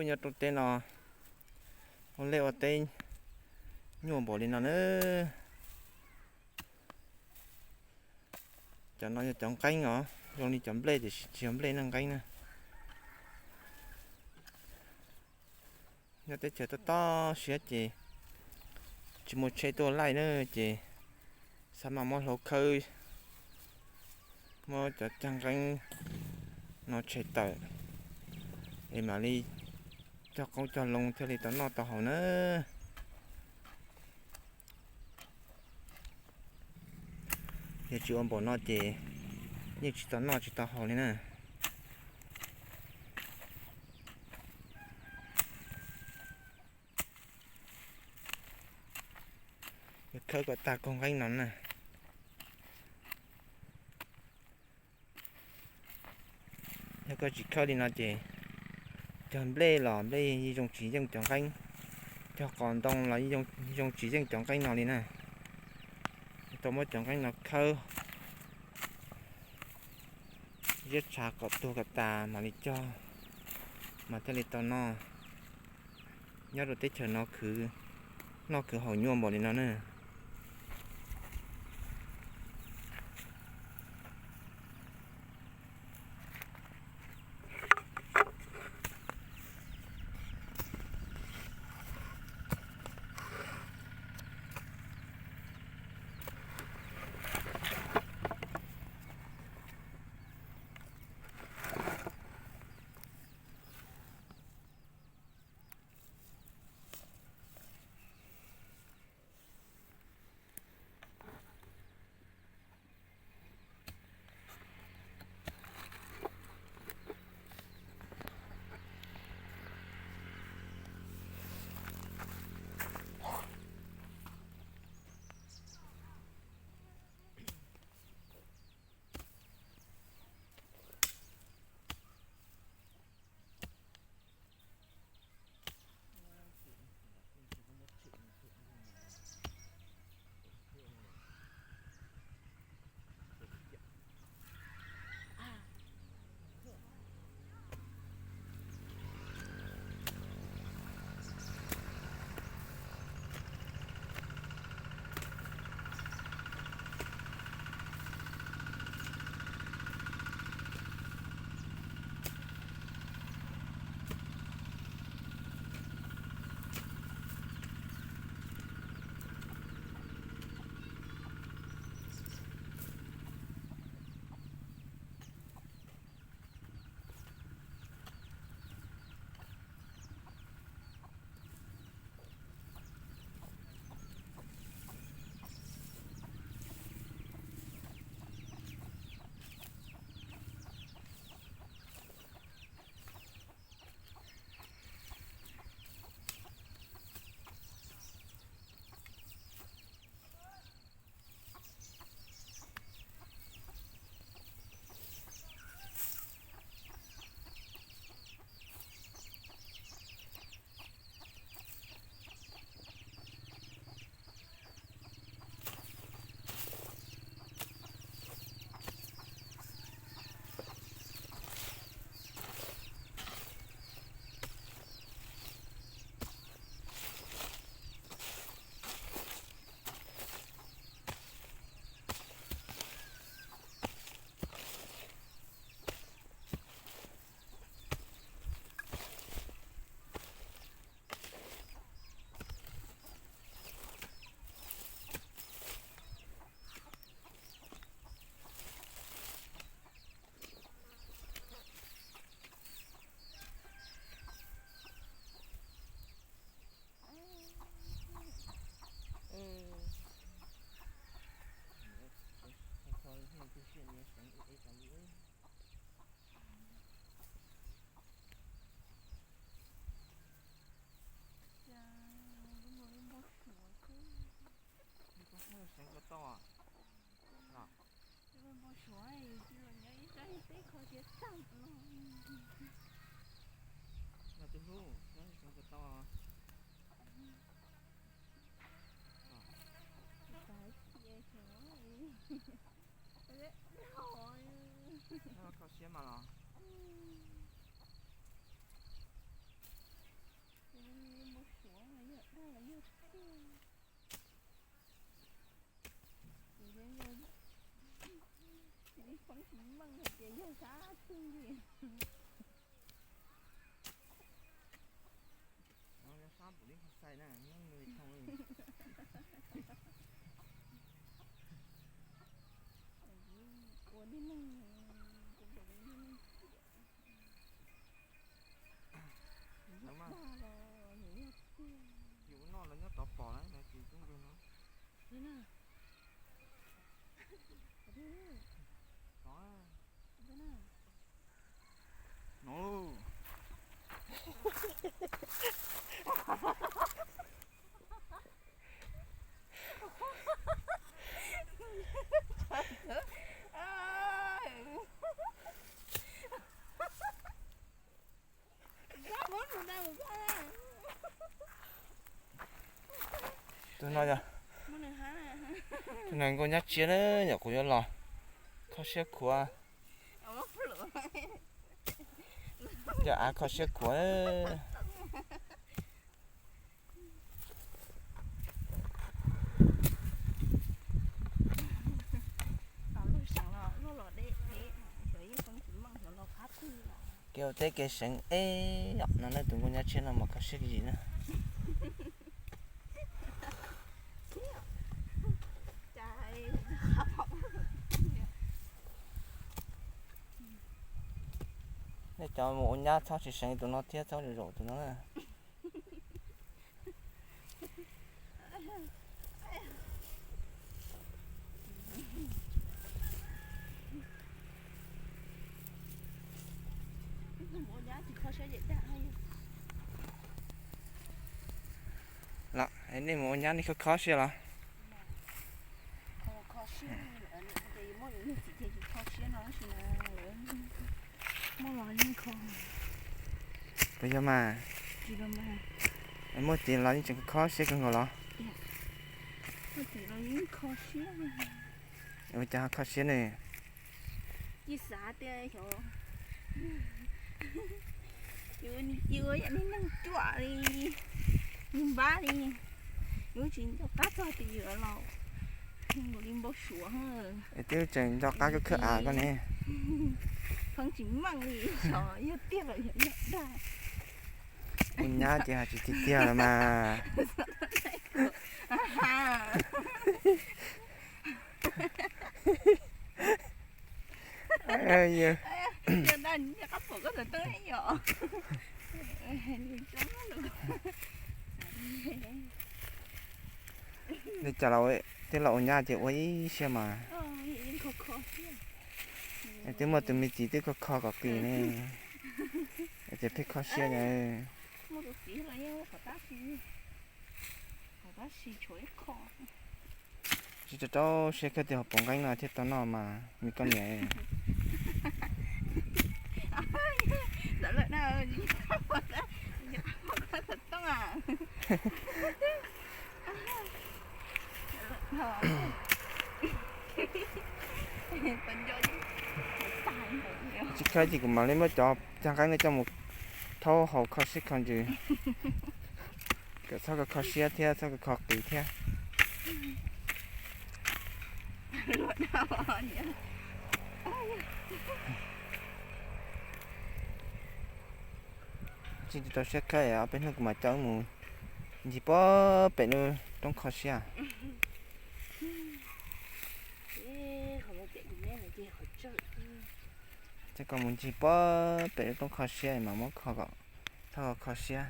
Nyob rau teb no ua liaj ua teb nyuaj npaum li no na. Cov no yog cov nqeeb os, zoo li cov nplej tiam sis tsis yog nplej na, nqeeb na. Nyob teb chaws tob tob siab ces tsis muaj tsheb tuaj laij na, ces xav mas muab hlau khawb, muab cov cag nqeeb no tshem tawm es mam li cog qoob cog loo thiaj li tau noj tau haus na. Yog tsis ua npaum no ces yeej tsis tau noj tsis tau haus li na. Yuav khawb kom tag kaug nqeeb no na. Yog koj tsis khawb li no ces cog nplej los nplej yeej zoo tsis yeej cov nqeeb, cog qos ntoo los yeej zoo tsis yeej cov nqeeb no li na. Tau muab cov nqeeb no khawb ziab tshav kom tuag kom tas mam li cog, mas thiaj li tau noj. Nyob rau teb chaws no khwv noj khwv haus nyuaj npaum li no na. Seev ko tau. Npau suav tsis los nyob ib sab teb kho siab tag los. Yog tus hlub, seev ko tau. Kho siab mas los. Npau suav los yog dag los yog tiag. Ces yog, yog, ib foob tsis meej hais tias yog sab twg li. Sab pum li qhov xais na, nyob nws thoo li. Ua niag neeg, ua niag neeg. Yus ua noj los nyob tod pom na, no ces tub nkeeg no. No. Tus no yog tus neeg nkauj nyab tsiab na, yog kuv yuav los kho siab khuav. Cov av kho siab khuav. Kev ua teb kev seev eb yom, no nej tus nkauj nyab tsiab no mas kho siab yim na. Nej cov mus ua nyab txhob tsis seev tus no thiab, txhob zaum zaum tus no na. Los nej mus ua nyab nej kho kho siab los? Puas yog mas? Muaj txiv los yeej tseem kho siab kawg nkaus los? Ua cas ho kho siab ne? Cia xav tias xyov yus cia ua yam niag neeg ruam li, niag npab li, yus tsis nco qab txog tias yus los nkaus li npau suav. Es twb tseem nco qab kawg khawb av koj ne. Pheej tsis meej li, xyov yog tiag los yog dag. Ua nyab ces hais tsis tiag tiag los mas. Li cas los twb los ua nyab ces ua ib siab mas. Twb muaj tus me txiv twb kho kho kom qis ne, ces pheej kho siab na. Tsis rau rau siab kawg tias hauv paus nqeeb no thiaj tau noj mas me koj niam. Tsis kawg ces kuv mam li muab cov cag nqeeb no coj mus thaub hau kho siab kho ntsws, kom txhob kho kho siab thiab txhob kho kho qis thiab. Tsis tau siab kawg, ob peb hnub kuv mam coj wb mus ncig puag pem lub roob kho siab. Coj koj mus ncig puag pem lub roob kho siab mam muab kho kom txhob kho siab.